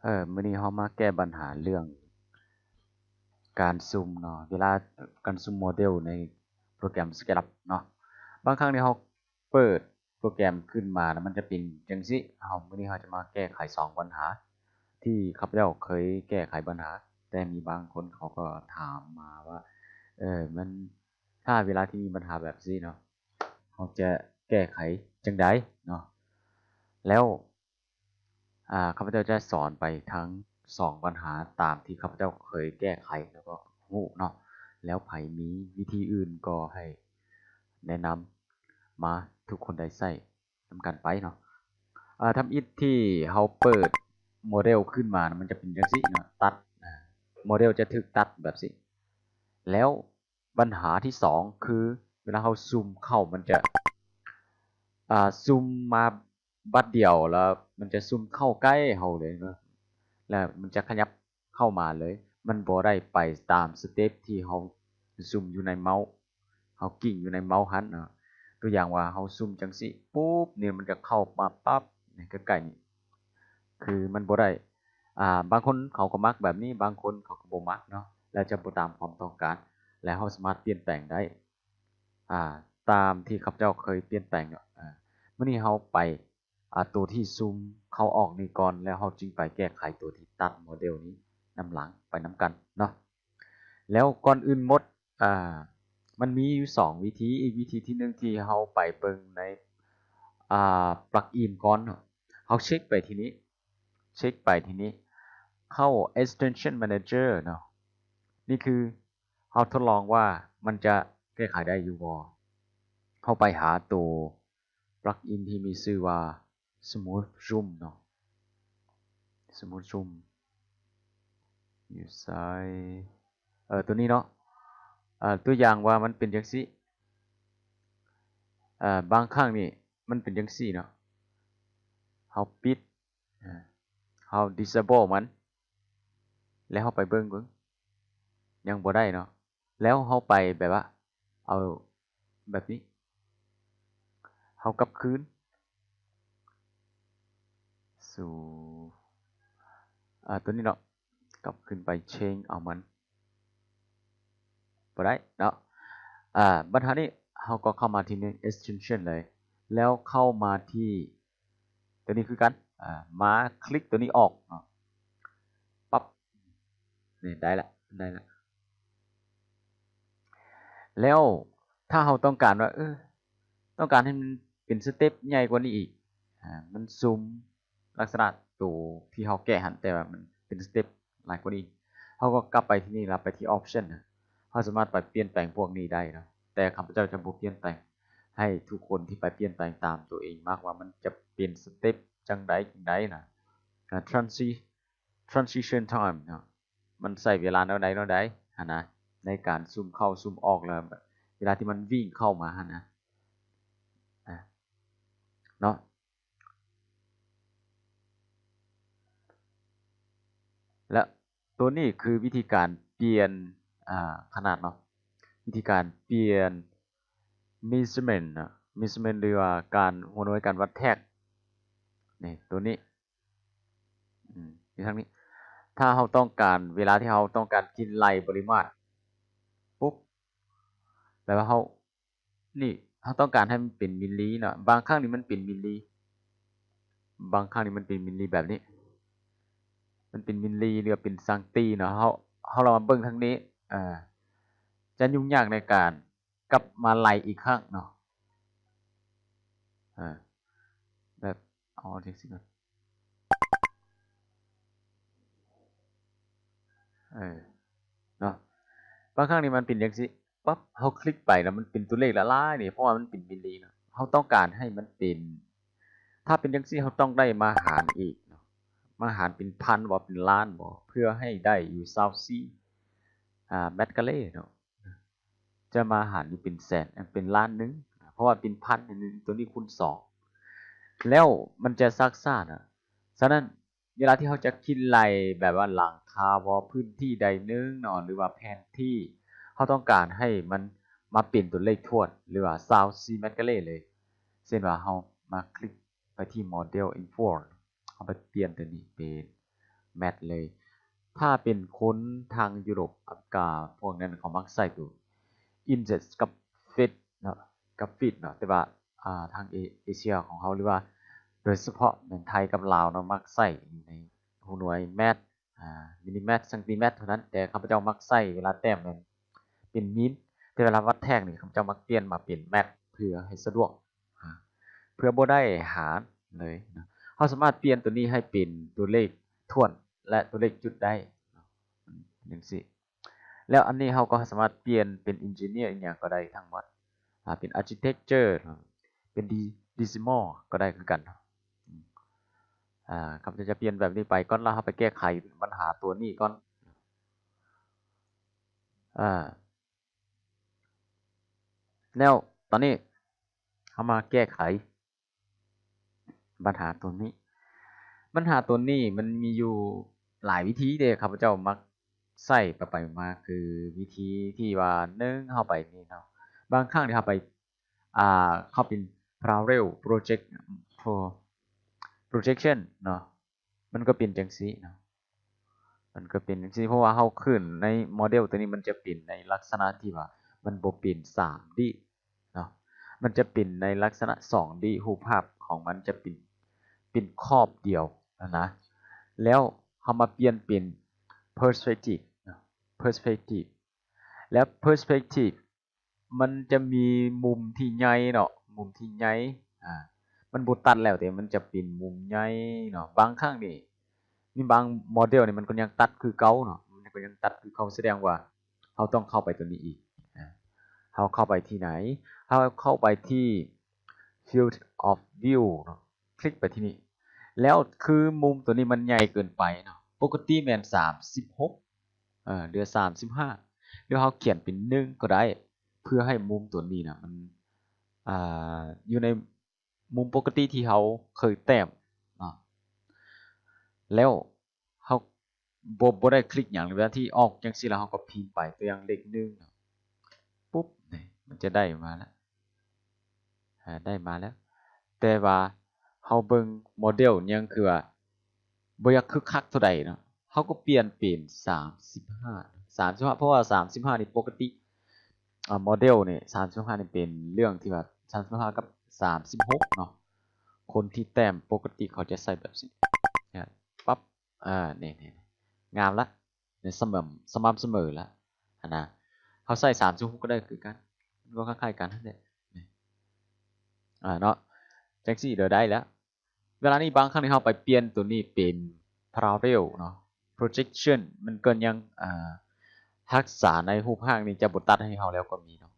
ເອີ ມື້ນີ້ເຮົາມາແກ້ບັນຫາເລື່ອງການຊູມເນາະ ເວລາການຊູມໂມເດວໃນໂປຣແກຣມ SketchUp ເນາະ. ບາງຄັ້ງນີ້ເຮົາເປີດໂປຣແກຣມຂຶ້ນມາແລ້ວມັນຈະເປັນຈັ່ງຊີ້. ເຮົາ ມື້ນີ້ເຮົາຈະມາແກ້ໄຂສອງບັນຫາ ທີ່ຂ້າພະເຈົ້າເຄີຍແກ້ໄຂບັນຫາ ແຕ່ມີບາງຄົນເຂົາກໍຖາມມາວ່າ ເອີ ມັນ ຖ້າເວລາທີ່ມີບັນຫາແບບຊີ້ເນາະ ເຮົາຈະແກ້ໄຂຈັ່ງໃດເນາະ. ແລ້ວ ອາ ຂ້າພະເຈົ້າຈະສອນໄປທັງສອງບັນຫາຕາມທີ່ຂ້າພະເຈົ້າເຄີຍແກ້ໄຂ ແລ້ວກໍຮູ້ເນາະ. ແລ້ວໃຜມີວິທີອື່ນກໍໃຫ້ແນະນຳມາ ທຸກຄົນໄດ້ໃຊ້ນຳກັນໄປເນາະ. ອາ ທຳອິດທີ່ເຮົາເປີດໂມເດວຂຶ້ນມາ ມັນຈະເປັນຈັ່ງຊີ້ເນາະ ຕັດ ອາ ໂມເດວຈະຖືກຕັດແບບຊີ້. ແລ້ວ ບັນຫາທີສອງຄື ເວລາເຮົາຊູມເຂົ້າ ມັນຈະ ອາ ຊູມມາບັດດຽວ ແລ້ວມັນຈະຊູມເຂົ້າໃກ້ເຮົາເລີຍເນາະ ແລ້ວມັນຈະຂະຫຍັບເຂົ້າມາເລີຍ. ມັນບໍ່ໄດ້ໄປຕາມສະເຕັບທີ່ເຮົາຊູມຢູ່ໃນເມົາ ເຮົາກິ້ງຢູ່ໃນເມົາຫັ້ນເນາະ. ຕົວຢ່າງວ່າເຮົາຊູມຈັ່ງຊີ້ປຸບ ນີ້ມັນຈະເຂົ້າມາປັບໃນໃກ້ໆນີ້ ຄືມັນບໍ່ໄດ້ ອາ ບາງຄົນເຂົາກໍມັກແບບນີ້ ບາງຄົນເຂົາກໍບໍ່ມັກເນາະ ແລ້ວຈະບໍ່ຕາມຄວາມຕ້ອງການ ແລະ ເຮົາສາມາດປ່ຽນແປງໄດ້ ອາ ຕາມທີ່ຂ້າພະເຈົ້າເຄີຍປ່ຽນແປງເນາະ. ອາ ມື້ນີ້ເຮົາໄປ ອາ ຕົວທີ່ຊູມເຂົ້າອອກນີ້ກ່ອນ ແລ້ວເຮົາຈຶ່ງໄປແກ້ໄຂຕົວທີ່ຕັດໂມເດວນີ້ນຳຫຼັງ ໄປນຳກັນເນາະ. ແລ້ວກ່ອນອື່ນໝົດ ອາ ມັນມີຢູ່ສອງວິທີ. ອີກວິທີທີໜຶ່ງທີ່ເຮົາໄປເບິ່ງໃນ ອາ plugin ກ່ອນເນາະ ເຮົາເຊັກໄປທີ່ນີ້ ເຊັກໄປທີ່ນີ້ ເຂົ້າ Extension Manager ເນາະ. ນີ້ຄືເຮົາທົດລອງວ່າມັນຈະແກ້ໄຂໄດ້ຢູ່ບໍ່. ເຮົາໄປຫາໂຕ plugin ທີ່ມີຊື່ວ່າ Smooth Zoom ເນາະ Smooth Zoom ຢູ່ໃສ? ເອີ ຕົວນີ້ເນາະ. ເອີ ຕົວຢ່າງວ່າມັນເປັນຈັ່ງຊີ້ ເອີ ບາງຄັ້ງນີ້ມັນເປັນຈັ່ງຊີ້ເນາະ ເຮົາປິດ ເຮົາ disable ມັນ ແລ້ວເຮົາໄປເບິ່ງ ເບິ່ງ ຍັງບໍ່ໄດ້ເນາະ. ແລ້ວເຮົາໄປແບບວ່າ ເອົາແບບນີ້ ເຮົາກັບຄືນສູ່ ອາ ຕົວນີ້ເນາະ ກັບຄືນໄປ change ເອົາມັນ ບໍ່ໄດ້ເນາະ. ອາ ບັນຫານີ້ເຮົາກໍເຂົ້າມາທີ່ extension ເລີຍ ແລ້ວເຂົ້າມາທີ່ຕົວນີ້ຄືກັນ ອາ ມາຄລິກຕົວນີ້ອອກເນາະ ປັບ ນີ້ໄດ້ລະ ໄດ້ລະ. ແລ້ວຖ້າເຮົາຕ້ອງການວ່າ ເອີ ຕ້ອງການໃຫ້ມັນເປັນສະເຕັບໃຫຍ່ກວ່ານີ້ອີກ ອາ ມັນຊູມ ລັກສະນະໂຕທີ່ເຮົາແກະຫັ້ນ ແຕ່ວ່າມັນເປັນສະເຕັບຫຼາຍກວ່ານີ້ ເຮົາກໍກັບໄປທີ່ນີ້ ແລ້ວໄປທີ່ option ເຮົາສາມາດໄປປ່ຽນແປງພວກນີ້ໄດ້ເນາະ. ແຕ່ຂ້າພະເຈົ້າຈະບໍ່ປ່ຽນແປງ ໃຫ້ທຸກຄົນທີ່ໄປປ່ຽນແປງຕາມຕົວເອງມັກວ່າມັນຈະເປັນສະເຕັບຈັ່ງໃດຈັ່ງໃດນະ. ອາ transi- transition time ເນາະ ມັນໃຊ້ເວລາແນວໃດແນວໃດຫັ້ນນະ ໃນການຊູມເຂົ້າຊູມອອກ ແລ້ວເວລາທີ່ມັນວິ່ງເຂົ້າມາຫັ້ນນະ ອາ ເນາະ. ແລະ ຕົວນີ້ຄືວິທີການປ່ຽນ ອາ ຂະໜາດເນາະ ວິທີການປ່ຽນ measurement ເນາະ measurement ຫຼືວ່າການ ຫົວໜ່ວຍການວັດແທກ ນີ້ ຕົວນີ້ ອືມ ຢູ່ທາງນີ້ ຖ້າເຮົາຕ້ອງການ ເວລາທີ່ເຮົາຕ້ອງການຄິດໄລ່ປະລິມານປຸບ ແປວ່າເຮົາ ນີ້ ເຮົາຕ້ອງການໃຫ້ມັນເປັນມິນລີເນາະ ບາງຄັ້ງນີ້ມັນເປັນມິນລີ ບາງຄັ້ງນີ້ມັນເປັນມິນລີແບບນີ້ ມັນເປັນມິນລີ ຫຼືວ່າເປັນຊັງຕີເນາະ. ເຮົາ ເຮົາລອງມາເບິ່ງທາງນີ້ ອາ ຈະຫຍຸ້ງຍາກໃນການກັບມາໄລ່ອີກຄັ້ງເນາະ ອາ ແບບ ເອົາຈັ່ງຊີ້ກ່ອນ ເອີ ເນາະ ບາງຄັ້ງນີ້ມັນເປັນຈັ່ງຊີ້ ປັບ ເຮົາຄລິກໄປແລ້ວມັນເປັນຕົວເລກຫຼາຍໆນີ້ ເພາະວ່າມັນເປັນມິນລີເນາະ ເຮົາຕ້ອງການໃຫ້ມັນເປັນ ຖ້າເປັນຈັ່ງຊີ້ເຮົາຕ້ອງໄດ້ມາຫານອີກເນາະ ມາຫານເປັນພັນບໍ່ ເປັນລ້ານບໍ່ ເພື່ອໃຫ້ໄດ້ຢູ່ຊາວສີ່ ອາ ແມັດກາເລເນາະ. ຈະມາຫານຢູ່ເປັນແສນ ເປັນລ້ານໜຶ່ງ ເພາະວ່າເປັນພັນ ຕົວນີ້ຄູນສອງ ແລ້ວມັນຈະຊັກຊ້ານະ. ສະນັ້ນ ເວລາທີ່ເຮົາຈະຄິດໄລ່ແບບວ່າຫຼັງຄາບໍ່ ພື້ນທີ່ໃດໜຶ່ງເນາະ ຫຼືວ່າແຜນທີ່ ເຮົາຕ້ອງການໃຫ້ມັນມາເປັນຕົວເລກຖ້ວນ ຫຼືວ່າຊາວສີ່ແມັດກາເລເລີຍ ເຊັ່ນວ່າເຮົາມາຄລິກໄປທີ່ Model Import ເຮົາໄປປ່ຽນຕົວນີ້ເປັນ ແມັດເລີຍ. ຖ້າເປັນຄົນທາງຢູໂຣບ ອາຟຣິກາ ພວກນັ້ນ ເຂົາມັກໃຊ້ໂຕ ອິນເຊັດ ກັບ ເຟດ ເນາະ ກັບ ຟີດ ເນາະ ແຕ່ວ່າ ອ່າ ທາງເອ ເອເຊຍຂອງເຮົາ ຫຼືວ່າໂດຍສະເພາະແມ່ນໄທກັບລາວເນາະ ມັກໃຊ້ຢູ່ໃນຫົວໜ່ວຍແມັດ ອ່າ ມິນລິແມັດ ຊັງຕີແມັດເທົ່ານັ້ນ, ແຕ່ຂ້າພະເຈົ້າມັກໃຊ້ເວລາແຕ້ມແມ່ນເປັນມິນ, ແຕ່ເວລາວັດແທກນີ້ ຂ້າພະເຈົ້າມັກປ່ຽນມາເປັນແມັດ ເພື່ອໃຫ້ສະດວກ ອ່າ ເພື່ອບໍ່ໄດ້ຫານເລີຍເນາະ. ເຮົາສາມາດປ່ຽນໂຕນີ້ໃຫ້ເປັນຕົວເລກຖ້ວນ ແລະ ຕົວເລກຈຸດໄດ້ເນາະ ຈັ່ງຊີ້. ແລ້ວອັນນີ້ເຮົາກໍສາມາດປ່ຽນເປັນ engineer ອີ່ຫຍັງກໍໄດ້ທັງໝົດ ອ່າ ເປັນ architecture ເນາະ ເປັນ de- decimal ກໍໄດ້ຄືກັນເນາະ. ອ່າ ຂ້າພະເຈົ້າຈະປ່ຽນແບບນີ້ໄປກ່ອນ ແລ້ວເຮົາໄປແກ້ໄຂບັນຫາຕົວນີ້ກ່ອນ. ອ່າ ແລ້ວຕອນນີ້ເຮົາມາແກ້ໄຂບັນຫາຕົວນີ້. ບັນຫາຕົວນີ້ມັນມີຢູ່ຫຼາຍວິທີເດ້ ຂ້າພະເຈົ້າມັກໃຊ້ໄປໆມາໆ ຄືວິທີທີ່ວ່າ ໜຶ່ງ ເຮົາໄປນີ້ເນາະ ບາງຄັ້ງທີ່ເຮົາໄປ ອ່າ ເຂົາເປັນ parallel project pro- projection ເນາະ ມັນກໍເປັນຈັ່ງຊີ້ເນາະ ມັນກໍເປັນຈັ່ງຊີ້ ເພາະວ່າເຮົາຂຶ້ນໃນໂມເດວຕົວນີ້ ມັນຈະເປັນໃນລັກສະນະທີ່ວ່າມັນບໍ່ເປັນສາມດີເນາະ ມັນຈະເປັນໃນລັກສະນະສອງດີ ຮູບພາບຂອງມັນຈະເປັນ ເປັນຂອບດຽວຫັ້ນນະ. ແລ້ວເຮົາມາປ່ຽນເປັນ perspective ເນາະ perspective ແລ້ວ perspective ມັນຈະມີມຸມທີ່ໃຫຍ່ເນາະ ມຸມທີ່ໃຫຍ່ ອ່າ ມັນບໍ່ຕັດແລ້ວ ແຕ່ມັນຈະເປັນມຸມໃຫຍ່ເນາະ. ບາງຄັ້ງນີ້ ມີບາງໂມເດວນີ້ ມັນກໍຍັງຕັດຄືເກົ່າເນາະ ມັນກໍຍັງຕັດຄືເກົ່າ ສະແດງວ່າເຮົາຕ້ອງເຂົ້າໄປຕົວນີ້ອີກ. ອ່າ ເຮົາເຂົ້າໄປທີ່ໃດ? ເຮົາເຂົ້າໄປທີ່ field of view ເນາະ ຄລິກໄປທີ່ນີ້ ແລ້ວຄືມຸມຕົວນີ້ມັນໃຫຍ່ເກີນໄປເນາະ ປົກກະຕິແມ່ນສາມສິບຫົກ ເອີ ເຫຼືອສາມສິບຫ້າ ຫຼືເຮົາຂຽນເປັນໜຶ່ງກໍໄດ້ ເພື່ອໃຫ້ມຸມຕົວນີ້ນະ ມັນ ອ່າ ຢູ່ໃນມຸມປົກກະຕິທີ່ເຮົາເຄີຍແຕ້ມເນາະ. ແລ້ວເຮົາບໍ່ ບໍ່ໄດ້ຄລິກຫຍັງເລີຍ ເວລາທີ່ອອກຈັ່ງຊີ້ແລ້ວ ເຮົາກໍພິມໄປ ຕົວຢ່າງເລກໜຶ່ງ ປຸບ ນີ້ ມັນຈະໄດ້ມາແລ້ວ ອ່າ ໄດ້ມາແລ້ວ ແຕ່ວ່າເຮົາເບິ່ງໂມເດວຍັງຄືວ່າບໍ່ຢາກຄຶກຄັກເທົ່າໃດເນາະ ເຮົາກໍປ່ຽນເປັນສາມສິບຫ້າ ສາມສິບຫ້າ ເພາະວ່າສາມສິບຫ້ານີ້ປົກກະຕິ ອ່າ ໂມເດວນີ້ ສາມສິບຫ້ານີ້ເປັນເລື່ອງທີ່ວ່າ ສາມສິບຫ້າກັບສາມສິບຫົກເນາະ ຄົນທີ່ແຕ້ມປົກກະຕິເຂົາຈະໃສ່ແບບຊີ້ ປັບ ອ່າ ນີ້ໆ ງາມລະ ນີ້ສະໝ່ຳ ສະໝ່ຳສະເໝີລະຫັ້ນນະ. ເຮົາໃສ່ສາມສິບຫົກກໍໄດ້ຄືກັນ ມັນກໍຄ້າຍໆກັນຫັ້ນແຫຼະ ນີ້ ອ່າ ເນາະ ຈັ່ງຊີ້ກໍໄດ້ແລ້ວ. ເວລານີ້ບາງຄັ້ງທີ່ເຮົາໄປປ່ຽນຕົວນີ້ເປັນ parallel ເນາະ projection ມັນກໍຍັງ ອ່າ ຮັກສາໃນຮູບຮ່າງນີ້ຈະບໍ່ຕັດໃຫ້ເຮົາແລ້ວກໍມີເນາະ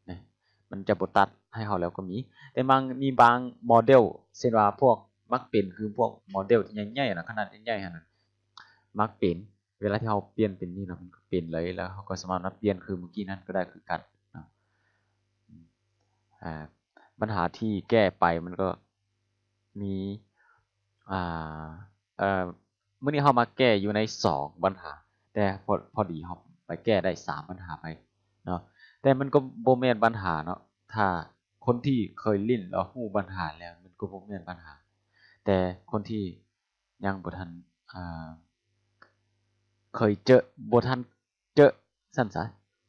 ນີ້ ມັນຈະບໍ່ຕັດໃຫ້ເຮົາແລ້ວກໍມີ. ແຕ່ບາງ ມີບາງໂມເດວ ເຊັ່ນວ່າພວກມັກເປັນ ຄືພວກໂມເດວທີ່ໃຫຍ່ໆນະ ຂະໜາດໃຫຍ່ໆຫັ້ນນະ ມັກເປັນ ເວລາທີ່ເຮົາປ່ຽນເປັນນີ້ເນາະ ມັນກໍເປັນເລີຍ ແລ້ວເຮົາກໍສາມາດມາປ່ຽນຄືມື້ກີ້ນັ້ນກໍໄດ້ຄືກັນເນາະ. ອ່າ ບັນຫາທີ່ແກ້ໄປມັນກໍມີ ອ່າ ເອີ ມື້ນີ້ເຮົາມາແກ້ຢູ່ໃນສອງບັນຫາ ແຕ່ພໍ ພໍດີເຮົາໄປແກ້ໄດ້ສາມບັນຫາໄປເນາະ ແຕ່ມັນກໍບໍ່ແມ່ນບັນຫາເນາະ ຖ້າຄົນທີ່ເຄີຍຫຼິ້ນແລ້ວຮູ້ບັນຫາແລ້ວ ມັນກໍບໍ່ແມ່ນບັນຫາ ແຕ່ຄົນທີ່ຍັງບໍ່ທັນ ອ່າ ເຄີຍເຈີ ບໍ່ທັນ ເຈີຊັ້ນຊະ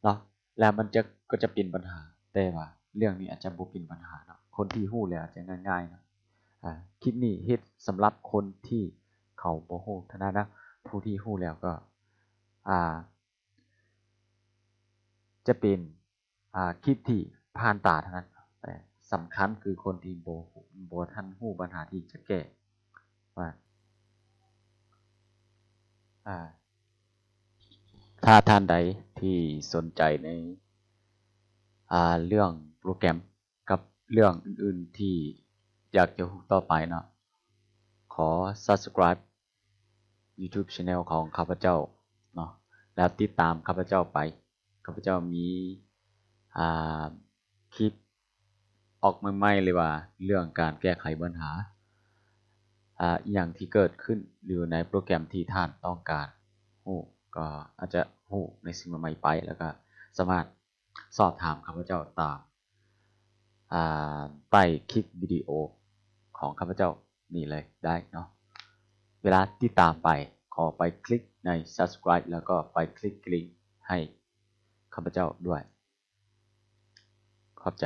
ເນາະ ແລ້ວມັນຈະ ກໍຈະເປັນບັນຫາ ແຕ່ວ່າເລື່ອງນີ້ອາດຈະບໍ່ເປັນບັນຫາເນາະ ຄົນທີ່ຮູ້ແລ້ວອາດຈະງ່າຍໆເນາະ. ອ່າ ຄລິບນີ້ເຮັດສຳລັບຄົນທີ່ເຂົາບໍ່ຮູ້ເທົ່ານັ້ນນະ ຜູ້ທີ່ຮູ້ແລ້ວກໍ ອ່າ ຈະເປັນ ອ່າ ຄລິບທີ່ຜ່ານຕາເທົ່ານັ້ນ ແຕ່ສຳຄັນຄືຄົນທີ່ບໍ່ ບໍ່ທັນຮູ້ບັນຫາທີ່ຈະແກ້ວ່າ ອ່າ ຖ້າທ່ານໃດທີ່ສົນໃຈໃນ ອ່າ ເລື່ອງໂປຣແກຣມກັບເລື່ອງອື່ນໆທີ່ຢາກຈະຮູ້ຕໍ່ໄປເນາະ ຂໍ subscribe YouTube Channel ຂອງຂ້າພະເຈົ້າເນາະ ແລ້ວຕິດຕາມຂ້າພະເຈົ້າໄປ. ຂ້າພະເຈົ້າມີ ອ່າ ຄລິບອອກໃໝ່ໆ ຫຼືວ່າເລື່ອງການແກ້ໄຂບັນຫາ ອ່າ ອີ່ຫຍັງທີ່ເກີດຂຶ້ນຢູ່ໃນໂປຣແກຣມທີ່ທ່ານຕ້ອງການຮູ້ ກໍອາດຈະຮູ້ໃນສິ່ງໃໝ່ໆໄປ ແລ້ວກໍສາມາດສອບຖາມຂ້າພະເຈົ້າຕາມ ອ່າ ໃຕ້ຄລິບວິດີໂອຂອງຂ້າພະເຈົ້ານີ້ເລີຍໄດ້ເນາະ. ເວລາຕິດຕາມໄປ ຂໍ ກໍໄປຄລິກໃນ Subscribe ແລ້ວກໍໄປຄລິກກະດິ່ງໃຫ້ຂ້າພະເຈົ້າດ້ວຍ. ຂອບໃຈ.